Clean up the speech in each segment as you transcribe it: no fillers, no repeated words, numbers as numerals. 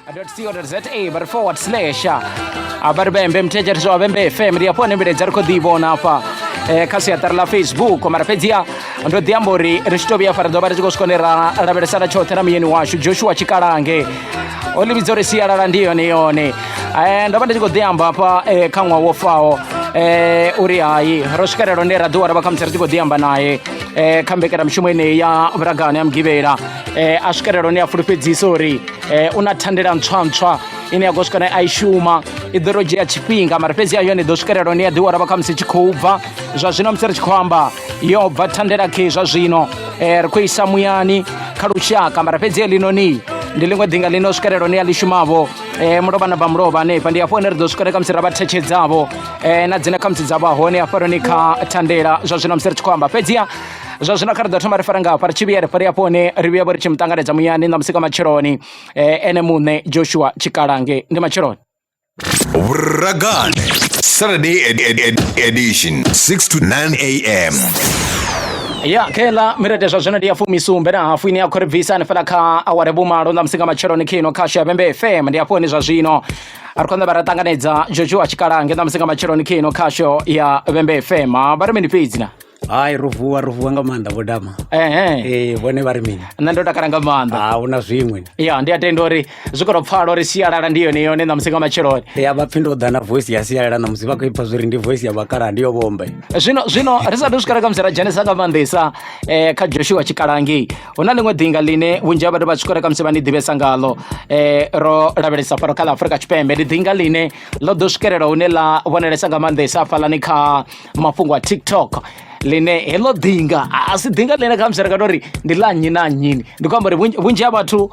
Co za vha ri forward slash vha ri vhembe muthetshelesi wa Vhembe FM. Ndi hafho hune milaedza ri khou ḓi vhona hafha kha siaṱari ḽa Facebook. Mara fhedziha ndo ḓi amba uri ri tshi to vhuya afha ri ḓo vha ri tshi khou swika hune ra lavhelesana tshoṱhe na muyeni washu Joshua Tshikalange, o ḽi vhidza uri sialala ndi yone yone. Ndo vha ndi tshi khou ḓi amba hafha kha ṅwaha wo faho uri hai ro swikelela hune ra ḓiwana vha khamusi ri tshi khou ḓi amba naye kha mbekanyamushumo yeneyi ya vhuragane ya Mugivhela. A swikelela hune a fulufhedzisa uri u na thandela ntswa ntswa ine ya khou swika a i shuma, i ḓo to dzhia tshifhinga mara fhedzi a yone i ḓo swikelela hune ya ḓiwana vha khamusi tshi khou bva. Zwa zwino musi ri tshi khou amba yo bva thandela khe zwa zwino ri khou isa muyani kha lushaka, mara fhedzi heḽinoni ndi ḽiṅwe ḓinga ḽino swikelela hune ya ḽi shumavho mulovha na bva mulovha hanefha. Ndi hafho hune ri ḓo swikela khamusi ra vha thetshedzavho na dzina khamusi dza vha hone hafhanoni kha thandela zwa zwino musi ri tshi khou amba. Fhedziha zwa zwino kha ri ḓo thoma ri fara nga hafha, ri tshi vhuya ri fari hafho hune ri vhuya vho ri tshi mu ṱanganedza muyani ṋamusi nga matsheloni ene muṋe Joshua Tshikalange. Ndi matsheloni. Vhuragane Saturday edition 6 to 9 a.m. Ya kheḽa mirete zwa zwino ndi ya 17 na hafu ine ya khou ri bvisa hanefhaḽa kha awara vhumalo ṋamusi nga matsheloni khino khasho ya Vhembe FM. Ndi hafho hone zwa zwino ri khou ṋa vha ra ṱanganedza Joshua Tshikalange ṋamusi nga matsheloni khino khasho ya Vhembe FM. Vha ri mini fhedzi na? Hai, ro vuwa, ro vuwa nga maanḓa vho Dama. Ehe. Ee, vhone vha ri mini? Nṋe ndo takala nga maanḓa. A huna zwiṅwe. Ya, ndi a tenda uri zwi khou tou pfala uri sialala ndi yone yone ṋamusi nga matsheloni. Ya vha pfhi ndo ḓa na voice ya sialala ṋamusi, vha khou ipfa zwori ndi voice ya vhakalaha, ndi yo vhombe. Zwino ri sa thu swikela kha musi ra dzhenesa nga maanḓesa kha Joshua Tshikalange, hu na ḽiṅwe ḓinga ḽine vhunzhi ha vhathu vha tshi khou ri khamusi vha ni ḓivhesa ngaḽo ro lavhelesa fhano kha ḽa Afrika Tshipembe. Ndi ḓinga ḽine ḽo ḓo swikelela hune ḽa vhonalesa nga maanḓesa hafhaḽani kha mafhungo a TikTok, ḽine heḽo ḓinga a si ḓinga ḽine khamusi ri nga tori ndi ḽa nnyi na nnyi. Ndi khou amba uri vhunzhi ha vhathu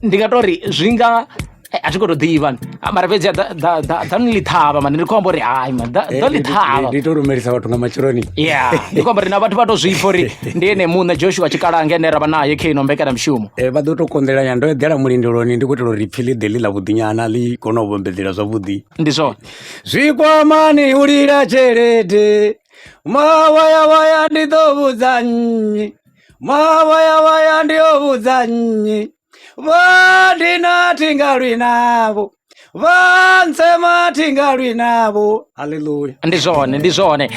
ndi nga tori zwi nga a thi khou tou ḓivha, mara fhedzi ḓani ḽi ṱhavha mani, ndi khou amba uri hai man ḓo ḽi ṱhavha. Ndi to lumelisa vhathu nga matsheloni. Ya, ndi khou amba uri na vhathu vha to zwi pfha uri ndi ene muṋe Joshua Tshikalange ane ra vha naye kha ino mbekanyamushumo. Vha ḓo to konḓelanya, ndo eḓela mulindeloni ndi khou itela uri ipfhi ḽi ḓe ḽi ḽa vhuḓinyana ḽi kone u vhombedzela zwavhuḓi. Ndi zwone. Zwikwamani u lila tshelede, mawayawaya ndi ḓo vhudza nnyi, mawayawaya ndi yo vhudza nnyi, vha ndina thi nga lwi navho, vha ntsema thi nga lwi navho. Haleluya. Ndi zwone, ndi zwone.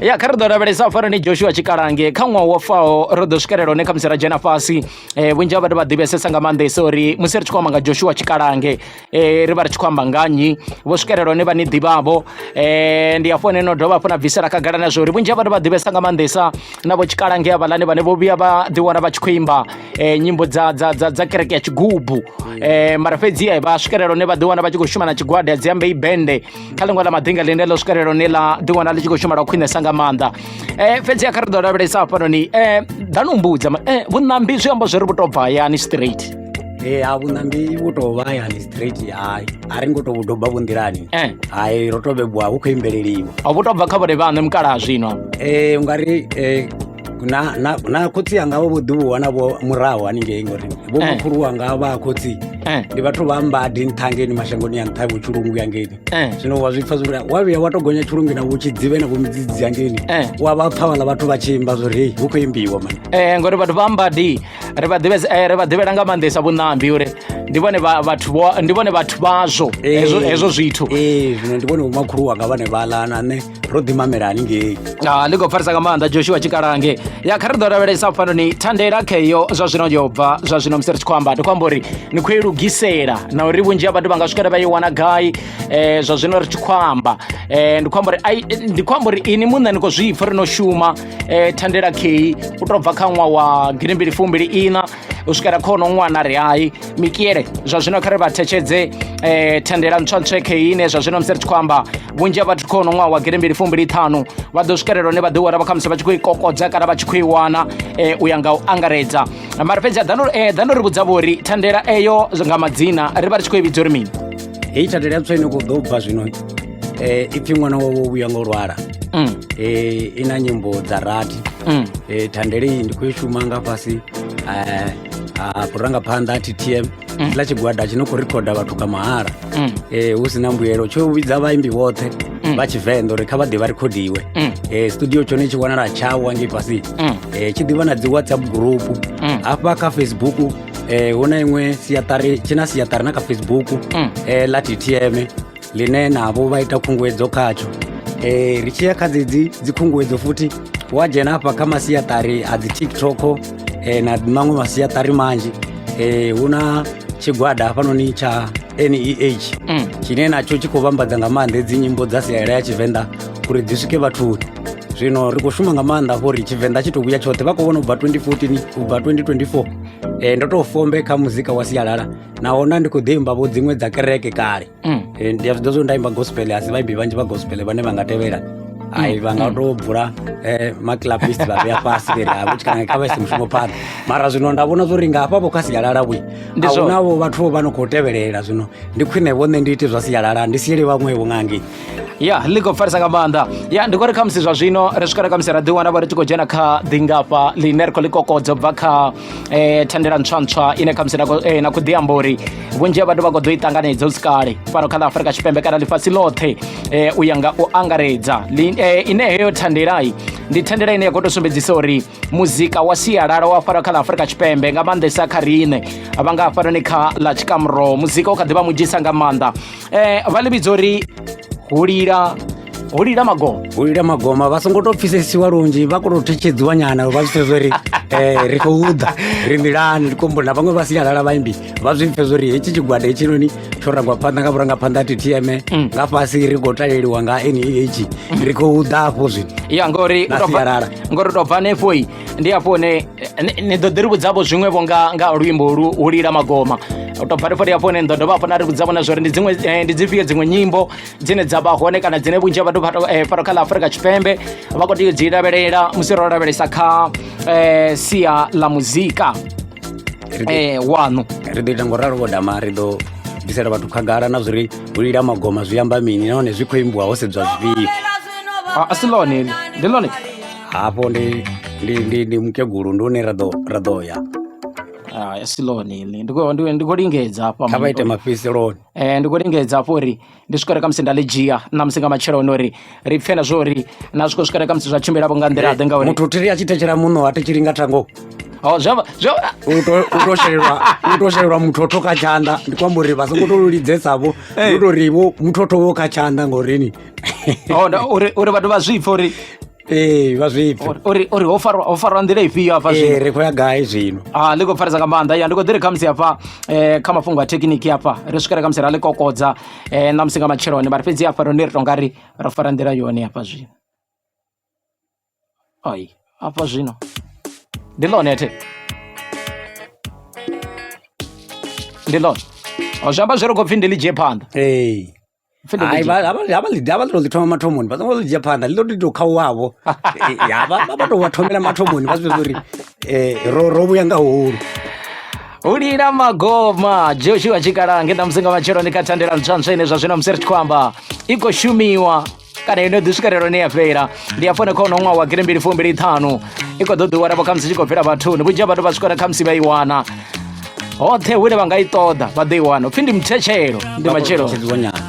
Ya, kha ri ḓo lavhelesa hafha ni Joshua Tshikalange kha ṅwaha wo faho ro ḓo swikelela hone khamusi ra dzhena fhasi. Vhunzhi ha vhathu vha ḓivhesesa nga maanḓesa uri musi ri tshi khou amba nga Joshua Tshikalange ri vha ri tshi khou amba nga nnyi, vho swikelela hone vha ni ḓivhavho. Ndi hafho hune no dovha hafhu na bvisela khagala na zwa uri vhunzhi ha vhathu vha ḓivhesa nga maanḓesa na vho Tshikalange havhaḽani vhane vho vhuya vha ḓiwana vha tshi khou imba nyimbo dza kereke ya tshigubu, mara fhedzi vha swikelela hune vha ḓiwana vha tshi khou shuma na tshigwada dzi ambei bende kha ḽiṅwe ḽa maḓinga ḽine ḽo swikelela hune ḽa ḓiwana ḽi tshi khou shuma lwa khwinesa nga maanḓa. Fhedzi kha ri ḓo lavhelesa hafhanoni, ḓani u mbudza vhuṋambi zwi amba zwori vhu tou bva hayani straight? Ee, ha vhuṋambi vhu tou vha hayani straight, hai a ri ngo tou vhu doba vhu nḓilani. Hai, ro tou bebwa hu khou imbeleliwa. Vhu tou bva kha vhone vhaṋe mukalaha zwino? Ee, ungari na khotsi anga vho ḓi vhu wana vho murahu haningei, ngori vho makhulu wanga vha khotsi ndi vhathu vha mbadi nṱha hangeini mashangoni ya nṱha vho tshulungu yangeini. Zwino wa zwi pfa zwori wa vhuya wa to gonya tshulungu na vho tshidzivhe na vho midzidzi hangeini, wa vha pfa vhaḽa vhathu vha tshi imba zwori hei hu khou imbiwa mani. Ngori vhathu vha mbadi ri vha ḓivhesa, ri vha ḓivhela nga maanḓesa vhuṋambi uri ndi vhone vhathu vho ndi vhone vhathu vhazwo hezwo zwithu. Ee, zwino ndi vhone vho makhulu wanga vhane vhaḽa na nṋe ro ḓi mamela haningei. Ah, ndi khou pfarisa nga maanḓa Joshua Tshikalange. Ya, kha ri ḓo lavhelesa hafhanoni thandela kheyo zwa zwino yo bva zwa zwino musi ri tshi khou amba, ndi khou amba uri ni khou i lugisela na uri vhunzhi ha vhathu vha nga swikela vha i wana gai zwa zwino ri tshi khou amba. Ndi khou amba uri ndi khou amba uri ini muṋe ni khou zwi pfa uri no shuma thandela kheyi u tou bva kha ṅwaha wa gidimbili fumbili ina u swikela kha ono ṅwana ri hai mikiele zwa zwino kha ri vha thetshedze thandela ntswa ntswa kheyi ine zwa zwino musi ri tshi khou amba vhunzhi ha vhathu kha ono ṅwaha wa gidimbili fumbili ṱhanu vha ḓo swikelela hune vha ḓi wana vha khamusi vha tshi khou i kokodza kana vha tshi khou i wana u ya nga u angaredza. Mara fhedzi ḓano ri vhudza vho uri thandela eyo nga madzina ri vha ri tshi khou i vhidza uri mini? Heyi thandela ntswa ine khou ḓo bva zwino ipfi ṅwana wawe wo vhuya ngo lwala. I na nyimbo dza rathi. Thandela iyi ndi khou i shuma nga fhasi ha vhurangaphanḓa ha TTM, ḽa tshigwada tshi no khou rikhoda vhathu nga mahala hu si na mbuyelo, tsho vhidza vhaimbi vhoṱhe vha Tshivenḓa uri kha vha ḓe vha rikhodiwe. Studio tshone tshi wanala Tshawa ngei fhasi. Tshi ḓivha na dzi WhatsApp group hafha kha Facebook. Hu na iṅwe siaṱari tshi na siaṱari na kha Facebook ḽa TTM ḽine navho vha ita khunguwedzo khatsho. Ri tshi ya kha dzedzi dzi khunguwedzo futhi wa dzhena hafha kha masiaṱari a dzi TikTok na maṅwe masiaṱari manzhi, hu na tshigwada hafhanoni tsha NEH tshine natsho tshi khou vhambadza nga maanḓa hedzi nyimbo dza sialala ya Tshivenḓa uri dzi swike vhathuni. Zwino ri khou shuma nga maanḓa afho uri Tshivenḓa tshi to vhuya tshoṱhe. Vha khou vhona u bva 2014 u bva 2024 ndo tou fombe kha muzika wa sialala, naho nda ndi khou ḓi imba vho dziṅwe dza kereke kale. Ndi a zwi ḓivha zwo nda imba gospel, a si vhaimbi vhanzhi vha gospel vhane vha nga tevhela, ai vha nga tou bvula maclapist vha vhea fhasi vhe ri havho tshikanga kha vha ise mushumo phanḓa. Mara zwino nda vhona zwo ri nga hafha vho kha sialala vhui Ndi a zwone. huna vho vhathu vho vha no khou tevhelela, zwino ndi khwine vho nṋe ndi ite zwa sialala ndi siele vhaṅwe vho ngangei. Ya ḽi khou farisa nga maanḓa. Ya ndi khou ri khamusi zwa zwino ri swikela khamusi ra ḓiwana vho ri tshi khou dzhena kha ḓingafha ḽine ri khou ḽi kokodza u bva kha thandela ntswa ntswa ine khamusi na khou ḓi amba uri vhunzhi ha vhathu vha khou ḓo i ṱanganedza hu si kale fhano kha ḽa Afrika Tshipembe kana ḽifhasi ḽoṱhe, u ya nga u angaredza. Ine heyo thandelai ndi thandela ine ya khou tou sumbedzisa uri muzika wa sialala wa fhano kha ḽa Afrika Tshipembe, nga maanḓesa kha riṋe vha nga hafhanoni kha ḽa Tshikamuro, muzika u kha ḓi vha munzhisa nga maanḓa. Vha ḽi vhidza uri hulila magoma. Hulila magoma vha songo tou pfisesiwa lunzhi, vha khou tou thetshedziwa nyana vha zwi pfe zwori ri khou ḓa ri nḓilani. Ndi khou na vhaṅwe vha sialala vhaimbi vha zwi pfe zwori hetshi tshigwada hetshinoni tsho rangwa phanḓa nga vhurangaphanḓa ha TTM, nga fhasi ri khou taleliwa nga NEH, ri khou ḓa afho zwino. Ya ngori Na sialala. Ngori u tou bva hanefhoi ndi hafho hune ni ḓo ḓi ri vhudzavho zwiṅwe-vho nga luimbo lu hulila magoma. U tou bva hanefho ndi hafho hune ni ḓo dovha hafhu na ri vhudza vhona zwori ndi dziṅwe ndi dzifhio dziṅwe nyimbo dzine dza vha hone kana dzine vhunzhi ha vhathu fhano kha ḽa Afrika Tshipembe vha khou tea u dzi lavhelela musi ro lavhelesa kha sia ḽa muzika waṋu. Ri ḓo ita ngo ralo vho dama, ri ḓo bvisela vhathu khagala na zwori hulila magoma zwi amba mini nahone zwi khou imbiwa ho sedzwa zwifhio. A si ḽone heḽi, ndi ḽone hafho ndi mukegulu, ndi hune ra ḓo ya. A si ḽone heḽi, ndi khou lingedza hafha. Kha vha ite mafhiseloni. Ndi khou lingedza hafho uri ndi swikele khamusi nda ḽi dzhia ṋamusi nga matsheloni uri ri pfhe na zwo uri na zwi khou swikela khamusi zwa tshimbilavho nga nḓila ḓe ngauri muthu thiri a tshi thetshela muṋo ha thetsheli nga thango. Oh, zwa U to shelelwa muthotho kha tshanḓa. Ndi khou amba uri vha songo to lidzesavho, ndi to ri vho muthotho wo kha tshanḓa ngorini. Oh, uri vhathu vha zwi pfe uri Ee, vha zwi pfe uri ho farwa nḓila ifhio hafha zwino. Ee, ri khou ya gai zwino. Ah, ḽi khou pfarisa nga maanḓa. Ya ndi khou ḓi ri khamusi hafha kha mafhungo a thekhiniki hafha ri swikele khamusi ra ḽi kokodza ṋamusi nga matsheloni, mara fhedzi hafha rone ri tonga ri ro fara nḓila yone hafha zwino. Ai, hafha zwino ndi ḽone the ndi ḽone. O zwi amba zwi ri khou pfhi ndi ḽi dzhie phanḓa. Ee. Pfhi ndi ḽi Hai, dzhie. Havha ḽi to ḽi thoma mathomoni, vha songo ḽi dzhia phanḓa, ḽi ḓo tou khauwavho. Ya vha to vha thomela mathomoni vha zwi pfe uri ro vhuya nga huhulu. Hu lila magoma Joshua Tshikalange ṋamusi nga matsheloni kha thandela ntswa ntswa ine zwa zwino musi ri tshi khou amba i khou shumiwa kana yo no ḓi swikelela hune ya fhela. Ndi hafho hune kha uno ṅwaha wa 2025 i khou ḓo ḓi wana vho khamusi tshi khou bvela vhathuni, vhunzhi ha vhathu vha swika khamusi vha i wana hoṱhe hune vha nga i ṱoḓa vha ḓo i wana. Upfhi ndi muthetshelo, ndi matsheloni. Tshedziwa nyana.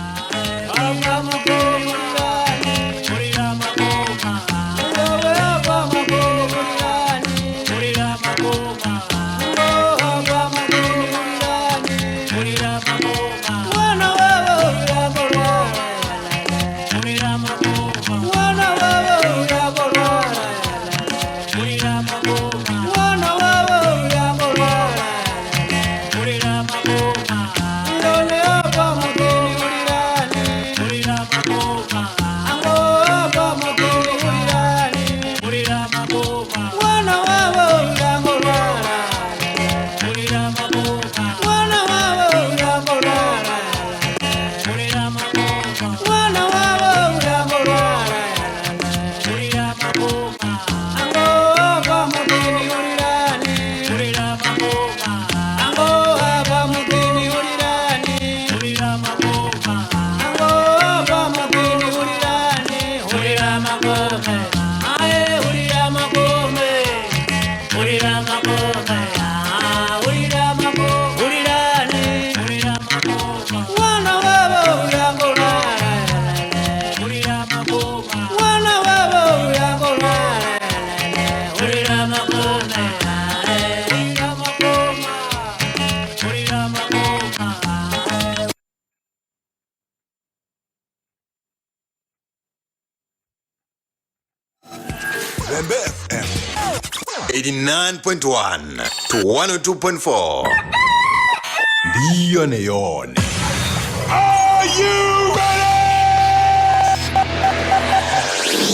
Vhembe FM 89.1 to 102.4 ndi yone yone. Are you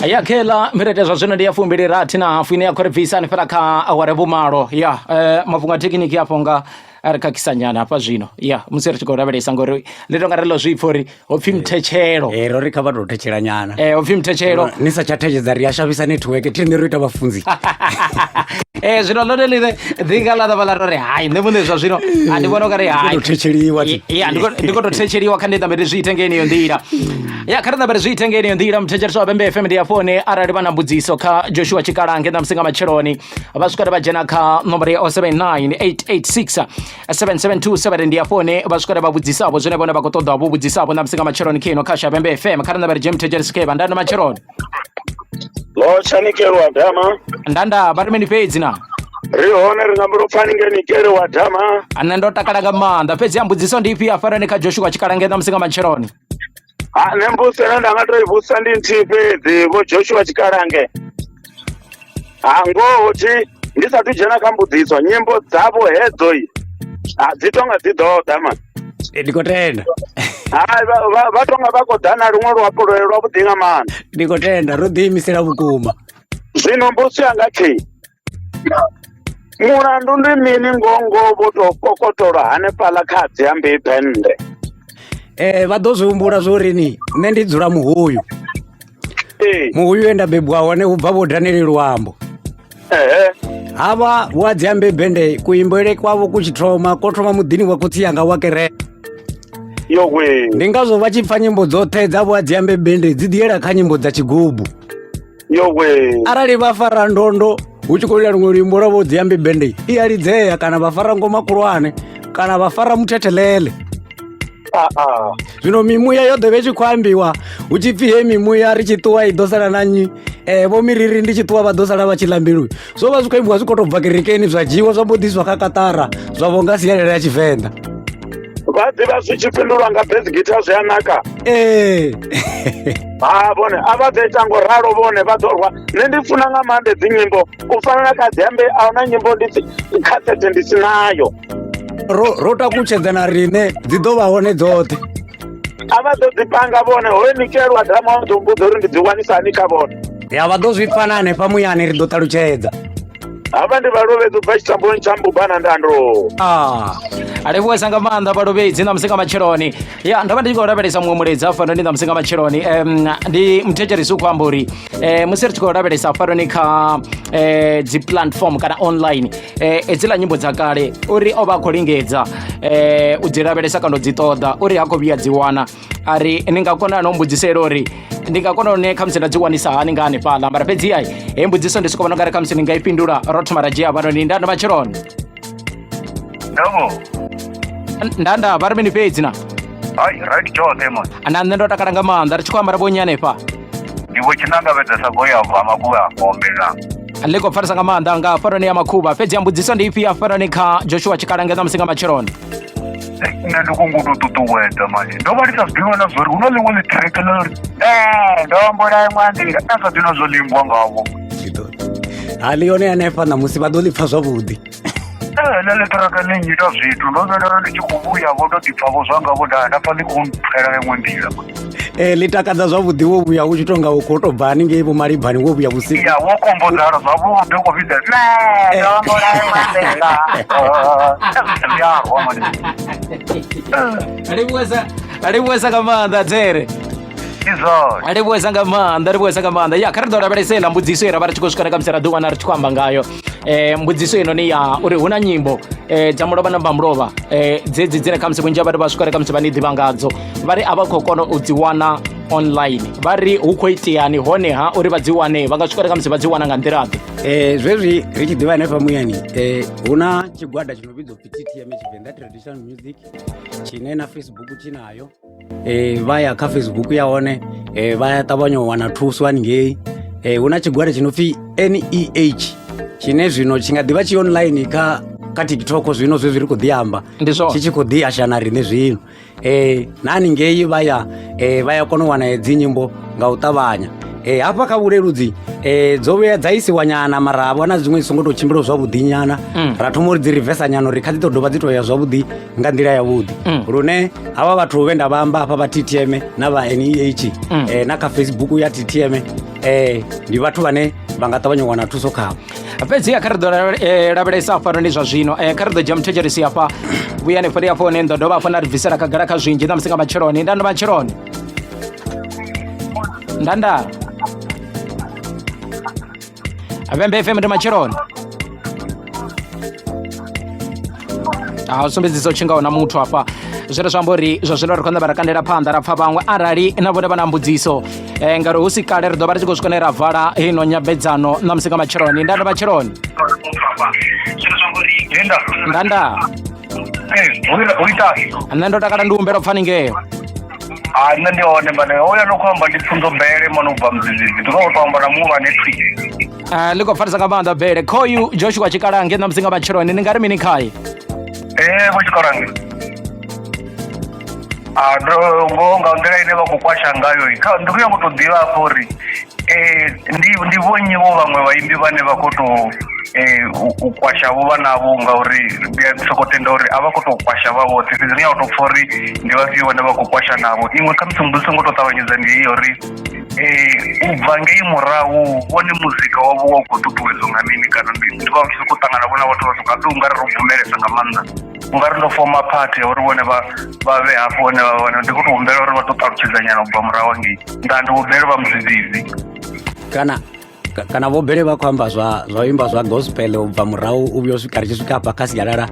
ready? Ya khela mirete zwa zwino ndi ya 26 na hafu ine ya khou ri bvisa hanefhala kha awara vhumalo ya mafhungo a thekhiniki afho nga a ri khakhisa nyana hafha zwino ya musi ri tshi khou lavhelesa ngori ḽi tonga ri ḽo zwi pfha uri ho pfhi muthetshelo. Ro ri kha vha tou thetshela nyana. Ho pfhi muthetshelo. Ni sa tsha thetshedza ri a shavhisa network thi nṋe ro ita vhafunzi. Zwino ḽone ḽine ḓinga ḽa ḓavha ḽa tori hai nṋe muṋe zwa zwino a ndi vhona ungari hai tou thetsheliwa thi. Ya ndi khou tou thetsheliwa, kha ndi ṋambe ndi zwi ite nga yeneyo nḓila. Ya kha ri ṋambe ri zwi ite nga yeneyo nḓila. Muthetshelesi wa Vhembe FM ndi hafho hone arali vha na mbudziso kha Joshua Tshikalange ṋamusi nga matsheloni vha swika vha dzhena kha nomboro ya 079 886 7727, ndi hafho hone vha swika vha vhudzisavho zwine vhone vha khou ṱoḓa vho vhudzisavho ṋamusi nga matsheloni kheno kha Vhembe FM. Kha ri ṋambe ri dzhie muthetshelesi khe vha ndanda matsheloni. Lotsha Nikeli wa Dama. Ndanda vha ri mini fhedzi na? Ri hone ri nga pfa ni nge Nikeli wa Dama. Nṋe ndo takala nga maanḓa, fhedzi ya mbudziso ndi ifhio hafhanoni kha Joshua Tshikalange ṋamusi nga matsheloni? Ha nṋe mbudziso ine nda nga to i vhudzisa ndi nthihi fhedzi, vho Joshua Tshikalange. Ha ngoho thi ndi sathu dzhena kha mbudziso, nyimbo dzavho hedzo ha dzi tonga dzi ḓo ḓa man. Ndi khou tenda. Hai vha tonga vha khou ḓa na luṅwe luhafhulelo lwavhuḓi nga maanḓa. Ndi khou tenda, ro ḓiimisela vhukuma. Zwino mbudziso yanga khe, mulandu ndi mini ngongo vho tou kokotolwa hanefhaḽa kha Dziambei Bende? Vha ḓo zwi humbula zwo ri ni nṋe ndi dzula Muhuyu. Muhuyu he nda bebwa hone hu bva vho Daniel Luambo. Havha vho Adziambei Bende kuimbele kwavho ku tshi thoma ko thoma muḓini wa khotsi yanga wa kereke. Yowe. Ndi ngazwo vha tshi pfa nyimbo dzoṱhe dza vho Adziambei Bende dzi ḓiela kha nyimbo dza tshigubu. Yowe. Arali vha fara ndondo hu tshi khou lila luṅwe luimbo lwa vho Dziambei Bende i a lidzea, kana vha fara ngoma khulwane, kana vha fara muthethelele. Zwino mimuya yo ḓo vha i tshi khou ambiwa hu tshi pfhi he mimuya ri tshi ṱuwa i ḓo sala na nnyi, vho miriri ndi tshi ṱuwa vha ḓo sala vha tshi ḽa mbilu. Zwo vha zwi khou imbiwa zwi khou tou bva kerekeni zwa dzhiiwa zwa mbo ḓiswa kha kaṱara zwa vho nga sialala ya Tshivenḓa. Vha ḓivha zwi tshi fhindulwa nga bass guitar zwi a naka. Ee. Ha vhone a vha ḓo ita ngo ralo, vhone vha ḓo rwa. Nṋe ndi funa nga maanḓa dzi nyimbo u fana na kha Dziambei, a huna nyimbo ndi khasete ndi si nayo. Ro takutshedza na riṋe dzi ḓo vha hone dzoṱhe. A vha ḓo dzi panga vhone, hoyo Nikeli wa Dama u ḓo mbudza uri ndi dzi wanisa hani kha vhone. Ya vha ḓo zwi pfa na hanefha muyani, ri ḓo ṱalutshedza. Havha ndi vhalovhedzi u bva tshitambuloni tsha Mbubana Ndando. A livhuwesa nga maanḓa vhalovhedzi ṋamusi nga matsheloni. Ya ndo vha ndi tshi khou lavhelesa muṅwe mulaedza hafhanoni ṋamusi nga matsheloni. Ndi muthetshelesi u khou amba uri musi ri tshi khou lavhelesa hafhanoni kha dzi platform kana online hedziḽa nyimbo dza kale uri o vha a khou lingedza u dzi lavhelesa kana u dzi ṱoḓa uri ha khou vhuya dzi wana. A ri ni nga kona no mbudzisela uri ndi nga kona une khamusi nda dzi wanisa hani nga hanefhaḽa, mara fhedzi ai hei mbudziso ndi soko vhona ungari khamusi ni nga i fhindula ro thoma ra dzhia hafhanoni. Ndanda matsheloni. Ndavho. Ndanda vha ri mini fhedzi na? Hai, right tshoṱhe man. Na nṋe ndo takala nga maanḓa ri tshi khou ambara vhonyi hanefha. Ndi vho tshinanga vhedza sa goya bva makuwa ombela. Ḽi khou pfarisa nga maanḓa nga hafhanoni ya Makhuvha. Fhedzi ya mbudziso ndi ifhio hafhanoni kha Joshua Tshikalange ṋamusi nga matsheloni? Nṋe ndi khou ngo tou ṱuṱuwedza mani. Ndo vha ndi sa zwi ḓivhi na zwori hu na ḽiṅwe ḽi track ḽo ri ndo humbula iṅwe nḓila nda sa ḓivhi na zwo ḽimbwa ngavho. Ha ḽi yone hanefha ṋamusi vha ḓo ḽi pfa zwavhuḓi. Ḽe ḽi track ḽi nnyita zwithu ndo vhuya nda ndi tshi khou vhuya vho ndo ḓi pfa vho zwanga vho nda pfa ḽi khou mpfela nga iṅwe nḓila. Ḽi takadza zwavhuḓi wo vhuya u tshi tonga u khou tou bva haningei vho Malibani wo vhuya vhusiku. Ya wo kombodzala zwavhuḓi u khou vhidza ndo humbula iṅwe nḓila. Ya rwa mani. Livhuwesa nga maanḓa Dzere. Ndi zwone. Livhuwesa nga maanḓa, livhuwesa nga maanḓa. Ya kha ri ḓo lavhelesa iḽa mbudziso ye ra vha ri tshi khou swika na khamusi ra ḓi wana ri tshi khou amba ngayo. Mbudziso inoni ya uri hu na nyimbo dza mulovha na mbamulovha dzedzi dzine khamusi vhunzhi ha vhathu vha swika ri khamusi vha ni ḓivha ngadzo, vha ri a vha khou kona u dzi wana online, vha ri hu khou iteani honeha uri vha dzi wane, vha nga swika ri khamusi vha dzi wana nga nḓila ḓe? Zwezwi ri tshi ḓivha hanefha muyani hu na tshigwada tshi no vhidzwa upfi TTM Tshivenḓa Traditional Music tshine na Facebook tshi nayo. Vha ya kha Facebook ya hone vha ya ṱavhanya u wana thuso haningei. Hu na tshigwada tshi no pfi NEH tshine zwino tshi nga ḓivha tshi online kha TikTok zwino zwezwi ri khou ḓi amba Ndi zwone. tshi tshi khou ḓi asha na riṋe zwino. Na haningei vha ya kona u wana hedzi nyimbo nga u ṱavhanya. Hafha kha vhuleludzi dzo vhuya dza isiwa nyana mara ha vha na dziṅwe dzi songo tou tshimbila zwavhuḓi nyana. Ra thoma uri dzi rivesa nyana uri kha dzi ḓo dovha dzi tou ya zwavhuḓi nga nḓila yavhuḓi. Lune havha vhathu vhe nda vha amba hafha vha TTM na vha NEH na kha Facebook ya TTM ndi vhathu vhane vha nga ṱavhanya u wana thuso khavho. Fhedziha kha ri ḓo lavhelesa hafhanoni zwa zwino, kha ri ḓo dzhia muthetshelesi hafha vhuya hanefho, ndi hafho hune ni ḓo dovha hafho na ri bvisela khagala kha zwinzhi ṋamusi nga matsheloni. Nda ndo matsheloni ndanda Vhembe FM, ndi matsheloni. Ha u sumbedzisa u tshingaho na muthu hafha zwine zwa amba uri zwa zwino ri khou ṋamba ra kandela phanḓa ra pfa vhaṅwe arali na vhone vha na mbudziso, ngauri hu si kale ri ḓo vha ri tshi khou swika ra vala ino nyambedzano ṋamusi nga matsheloni. Nda ndo matsheloni Linda. Ndanda. Hu ita. Nṋe ndo takala, ndi humbela u pfa ningeo. Ha, nṋe ndi hone mane hoya no khou amba ndi Pfunzo Bele mano bva Mzizizi, ndi khou to amba na muhulwane thwi. Ḽi khou farisa nga maanḓa Bele khoyu Joshua Tshikalange ṋamusi nga matsheloni, ni nga ri mini khaye? Vho Tshikalange, a ndo ngoho nga nḓila ine vha khou kwasha ngayo, kha ndi khou nyanga u tou ḓivha hafho uri ndi vhonnyi vho vhaṅwe vhaimbi vhane vha khou tou u kwasha vho vha navho, ngauri ndi a soko tenda uri a vha khou tou kwasha vha vhoṱhe, fhedzi ri nyaka u tou pfha uri ndi vhafhio vhane vha khou kwasha navho. Iṅwe khamusi mbudziso ngo tou ṱavhanyedza ndi heyi ya uri u bva ngei murahu vhone muzika wavho wa u khou ṱuṱuwedzwa nga mini, kana ndi vha tshi sokou ṱangana vhona vhathu vha sokou ungari ro bvumelesa nga maanḓa, ungari ndo foma phathi ya uri vhone vha vhe hafho hone vha vhone. Ndi khou tou humbela uri vha tou ṱalutshedza nyana u bva murahu hangei. Nda ndi vhobele vha Muzizizi. Kana vho Bele vha khou amba zwa imba zwa gospel u bva murahu u vhuya u swika ri tshi swika hafha kha sialala,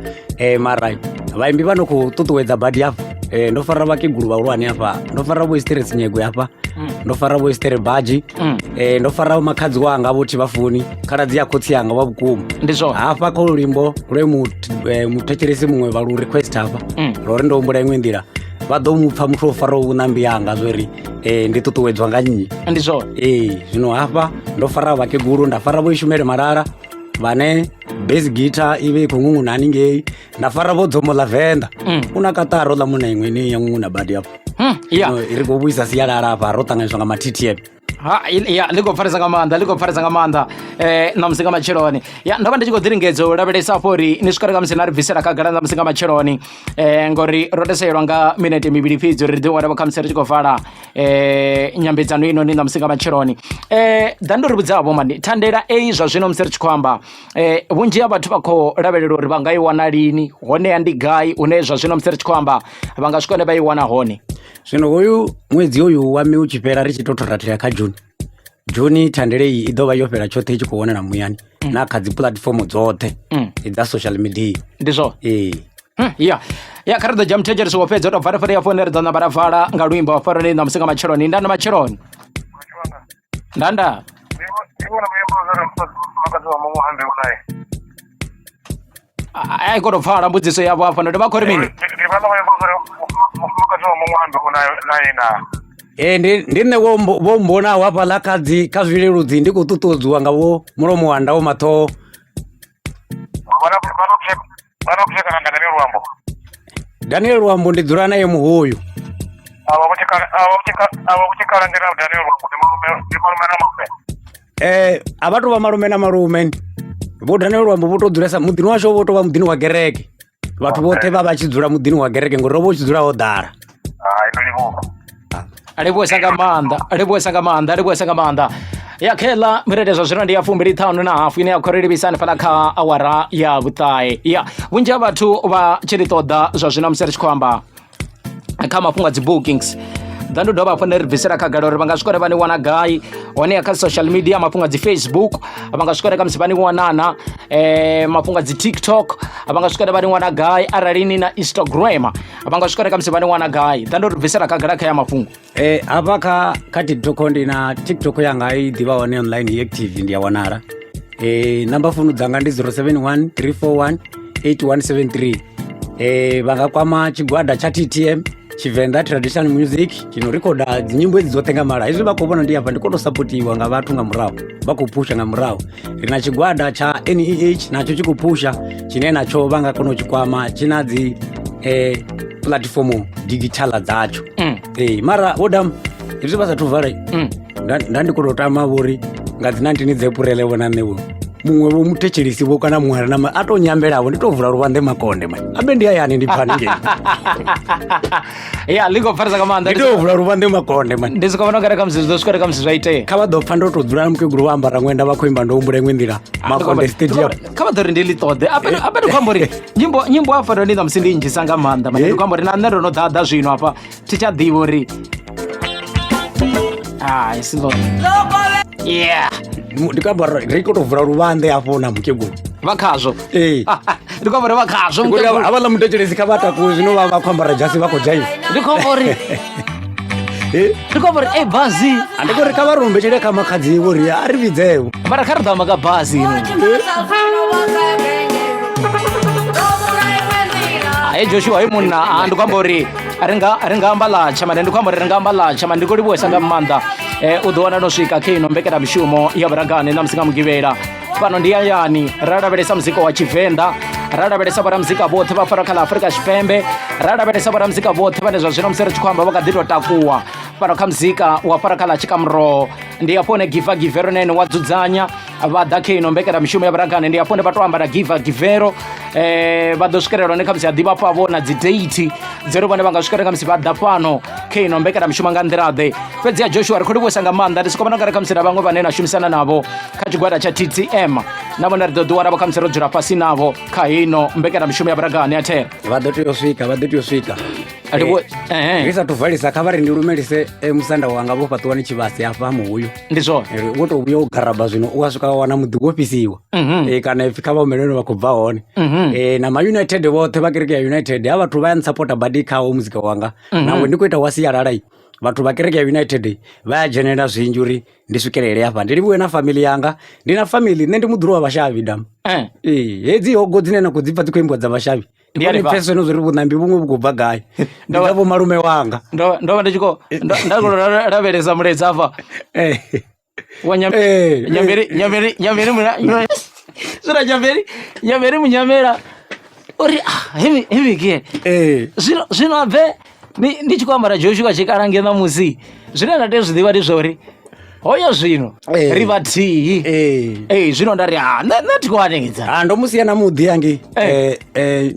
mara vhaimbi vha no khou ṱuṱuwedza badi hafha, ndo fara vhakegulu vhahulwane hafha, ndo fara vho Estere Sinyegwe hafha, ndo fara vho Estere Badzhi, ndo fara makhadzi wanga vho Thivhafuni, khaladzi ya khotsi yanga wa vhukuma. Ndi zwone. Hafha kha luimbo lwe muthetshelesi muṅwe vha lu request hafha, lwo ri ndo humbula iṅwe nḓila, vha ḓo mupfa muthu o faraho vhuṋambi yanga zwori ndi ṱuṱuwedzwa nga nnyi. Ndi zwone. Ee, zwino hafha ndo fara vhakegulu, nda fara vho Ishumele Malala vhane bass guitar i vhe i khou ṅuṅuna haningei, nda fara vho Dzomo ḽa Venḓa u na kaṱaro ḽa muna iṅwe ine ya ṅuṅuna badi hafho. Ya. Zwino ri khou vhuisa sialala hafha ro ṱanganyiswa nga ma-TTM. Ha, ya ḽi khou pfarisa nga maanḓa, ḽi khou pfarisa nga maanḓa ṋamusi nga matsheloni. Ya, ndo vha ndi tshi khou ḓi lingedza u lavhelesa afho uri ni swikele khamusi na ri bvisela khagala ṋamusi nga matsheloni, ngori ro teselwa nga minete mivhili fhedzi uri ri ḓi wane vho khamusi ri tshi khou vala nyambedzano inoni ṋamusi nga matsheloni. Ḓa ndo ri vhudza vho mani thandela ei zwa zwino musi ri tshi khou amba, vhunzhi ha vhathu vha khou lavhelela uri vha nga i wana lini, honeha ndi gai hune zwa zwino musi ri tshi khou amba vha nga swika hune vha i wana hone? Zwino hoyu ṅwedzi hoyu wa mi u tshi fhela ri tshi tou rathela kha June, June thandela iyi i ḓo vha yo fhela tshoṱhe i tshi khou wanala muyani na kha dzi puḽatifomo dzoṱhe dza social media. Ndi zwone. Ee. Ya kha ri ḓo dzhia muthetshelesi wo fhedza u tou bva hanefho hafho hune ri ḓo namba ra vala nga luimbo hafhanoni ṋamusi nga matsheloni. Nda ndo matsheloni ndanda. Ndi vhona muimbo uri mufumakadzi wa muṅwe hambe naye. A i khou tou pfala mbudziso yavho hafha, ndo vha khou ri mini? Ndi vhona muimbo uri mufumakadzi wa muṅwe hambe naye na. Ee, ndi nṋe vho mbonaho hafhaḽa kha dzi kha zwileludzi ndi khou ṱuṱuwedziwa nga vho mulomo wa ndau maṱhoho. Vhana kushekana nga Daniel Luambo. Daniel Luambo ndi dzula naye muhoyu. Avha vho Tshikala ndi na Daniel Luambo ndi malume na malume. A vha tou vha malume na malume. Vho Daniel Luambo vho tou dzulesa muḓini washu, vho tou vha muḓini wa gereke. Vhathu vhoṱhe vha vha tshi dzula muḓini wa gereke ngori ro vha u tshi dzula ho ḓala. Hai, ndo livhuwa. Livhuwesa nga maanḓa, livhuwesa nga maanḓa, livhuwesa nga maanḓa. Ya khela mirete zwa zwino ndi ya 25 na hafu ine ya khou ri livhisa hanefhaḽa kha awara ya vhuṱahe. Ya vhunzhi ha vhathu vha tshi ri ṱoḓa zwa zwino musi ri tshi khou amba kha mafhungo a dzi bookings, ḓa ndo dovha hafhu nda ri bvisela khagala uri vha nga swika vha ni wana gai honeha kha social media, mafhungo a dzi Facebook vha nga swika khamusi vha ni wanana, mafhungo a dzi TikTok vha nga swika vha ni wana gai, arali ni na Instagram vha nga swika khamusi vha ni wana gai. Ḓa ndo ri bvisela khagala kha ya mafhungo. Hafha kha TikTok ndi na TikTok yanga i ḓivha hone online i active, ndi a wanala. Namba founu dzanga ndi 071 341 8173. Vha nga kwama tshigwada tsha TTM Tshivenḓa Traditional Music tshino rikhoda dzinyimbo edzi dzoṱhe nga mala. Hezwi vha khou vhona ndi hafha ndi khou tou sapotiwa nga vhathu nga murahu, vha khou phusha nga murahu. Ri na tshigwada tsha NEH natsho tshi khou phusha, tshine natsho vha nga kona u tshi kwama, tshi na dzi puḽatifomo digithala dzatsho. Mara vho Dam, hezwi vha sathu vala, Nda ndi khou tou tama vho uri nga dzi 19 dza Epurele vho na nṋe vho muṅwe vho muthetshelisi vho kana muṅwe a re na a tou nyambelavho ndi tou vula luvhanḓe makonde mani abe ndi hayani ndi pfani ngei. Ya ḽi khou pfarisa nga maanḓa. Ndi tou vula luvhanḓe makonde mani. Ndi soko vhona ungari khamusi zwi ḓo swika khamusi zwa itea. Kha vha ḓo pfa ndo tou dzula na mukegulu vha ambara ṅwenda vha khou imba ndo humbula iṅwe nḓila makonde stadium. Kha vha ḓo ri ndi ḽi ṱoḓe ape ape ndi khou amba uri nyimbo nyimbo hafha ndo ndi ṋamusi ndi nnzhisa nga maanḓa mani. Ndi khou amba uri na nṋe ndo no ḓaḓa zwino hafha thi tsha ḓivha uri hai si ḽone. Yeah. Ndi khou amba uri ri khou tou vula luvhanḓe hafho na mukegulu. Vha khazwo. Ee. Ndi khou amba uri vha khazwo Ngori mukegulu. havhaḽa muthetshelesi kha vha takuwe zwino vha vha khou ambara dzhasi vha khou dzhaiva. Ndi khou amba uri Eh, ndi khou amba uri ei bazi a ndi khou ri kha vha rumbetshele kha makhadzi vho ri a ri vhidzevo. Mara kha ri ḓo amba nga bazi ino. He Joshua he munna a ndi khou amba uri ri nga ri nga amba ḽatsha mane ndi khou amba uri ri nga amba ḽatsha mane ndi khou livhuwesa nga maanḓa u ḓo wana no swika kha ino mbekanyamushumo ya vhuragane na musi nga mugivhela fhano ndi hayani ra lavhelesa muzika wa tshivenḓa ra lavhelesa vhoramuzika vhoṱhe vha fara kha ḽa Afrika Tshipembe ra lavhelesa vhoramuzika vhoṱhe vhane zwa zwino musi ri tshi khou amba vha kha ḓi tou takuwa fhano kha muzika wa fara kha ḽa tshikamuroho ndi hafho hune giva givero na ene wa dzudzanya vha ḓa kha ino mbekanyamushumo ya vhuragane ndi hafho hune vha tou amba na giva givero vha ḓo swikelela hone khamusi a ḓivha fha na dzi date dzo ri vhone vha nga swikelela khamusi vha ḓa fhano kha ino mbekanyamushumo nga nḓila ḓe fhedzi ya Joshua ri khou livhuwesa nga maanḓa ndi soko vhona ungari khamusi na vhaṅwe vhane na shumisana navho kha tshigwada tsha TTM na vhone ri ḓo ḓiwana vho khamusi ro dzula fhasi navho kha ino mbekanyamushumo ya vhuragane ya thero Vha ḓo tea u swika, vha ḓo tea u swika. Livhuwe- ehe. Ri sathu valisa kha vha ri ndi lumelise musanda wanga vho fhaṱuwani tshivhase hafha muhuyu. Ndi zwone. Wo tou vhuya u garaba zwino u a swika wa wana muḓi wo fhisiwa. Kana ipfi kha vha humelele vha khou bva hone. Na ma United vhoṱhe vha kereke ya United ha vhathu vha ya ntsapota badi khawo muzika wanga. Nangwe ndi khou ita wa sialala vhathu vha kereke ya United vha ya dzhenelela zwinzhi uri ndi swikelele hafha. Ndi livhuwe na family yanga, ndi na family nṋe ndi muḓulu wa vhashavhi dam. Ee, hedzi hogo dzine na khou dzi pfa dzi khou imbiwa dza vhashavhi. Ndi Ndi hanefha. pfesese no zwori vhuṋambi vhuṅwe vhu khou bva gai. Ndi dza vho malume wanga. Ndo ndo vha ndi tshi khou nda khou lavhelesa mulaedza hafha wa Nyamberi Nyamberi Nyamberi muna zwino Nyamberi Nyamberi munyamela uri ah hemi hemi ke zwino zwino abve ndi tshi khou ambara Joshua Tshikalange ṋamusi zwine nda tea u zwi ḓivha ndi zwa uri hoyo zwino ri vhathihi ee zwino nda ri ha nṋe nṋe thi khou hanedza. Ha ndo musia na muḓi hangei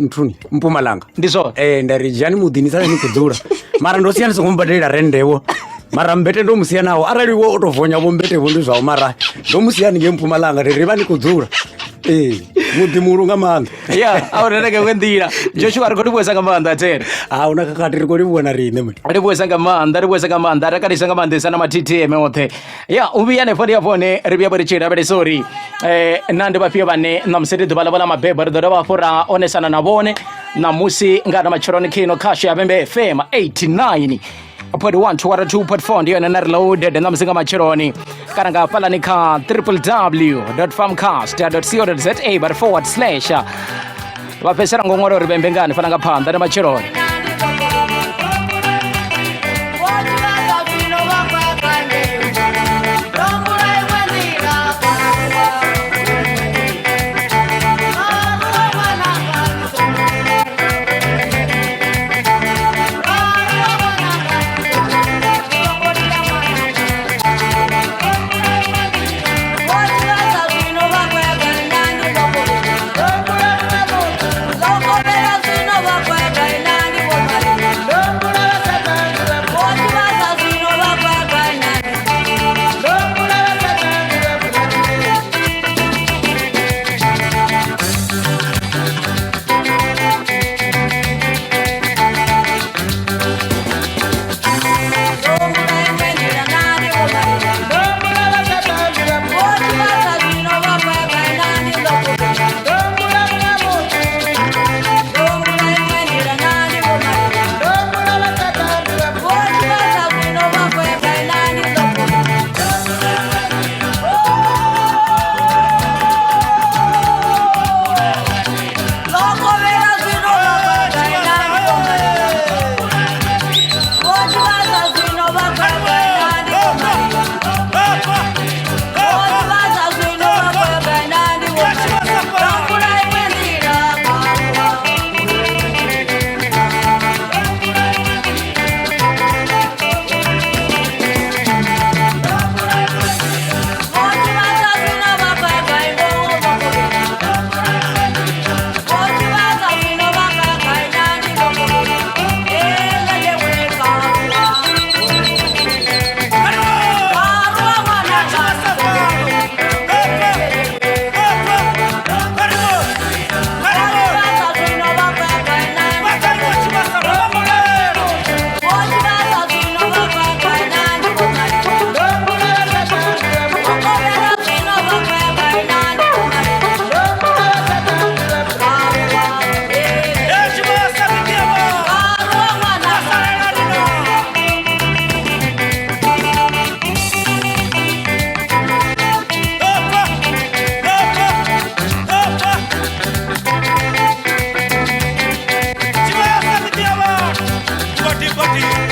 nthuni Mpumalanga. Ndi zwone. Nda ri dzhiani muḓi ni sale ni khou dzula mara ndo sia ndi songo mubadelela rennde vho mara mmbete ndo musia nawo arali wo o tou vonya vho mmbete vho ndi zwao mara ndo musia haningei Mpumalanga ndi ri vha ni khou dzula ee muḓi muhulu nga maanḓa. Ya a u rereke iṅwe nḓila Joshua ri khou livhuwesa nga maanḓa there. A huna khakhathi ri khou livhuwa na riṋe mani. Livhuwesa nga maanḓa livhuwesa nga maanḓa takalisa nga maanḓesa na ma-TTM oṱhe ya u vhuya hanefho ndi hafho hone ri vhuya vho ri tshi lavhelesa uri na ndi vhafhio vhane ṋamusi ndi ḓuvha ḽavho ḽa mabebo ri ḓo dovha hafhu ra onesana na vhone ṋamusi nga na matsheloni kha ino khasho ya Vhembe FM 89 0.1 to 2.4 ndi yone na reloaded ṋamusi nga matsheloni kana nga hafhaḽani kha www.farmcast.co.za but forward slash vha fhedzisela ngo ṅwala uri vhembe ngani fana nga phanḓa ndi matsheloni. Pati pati.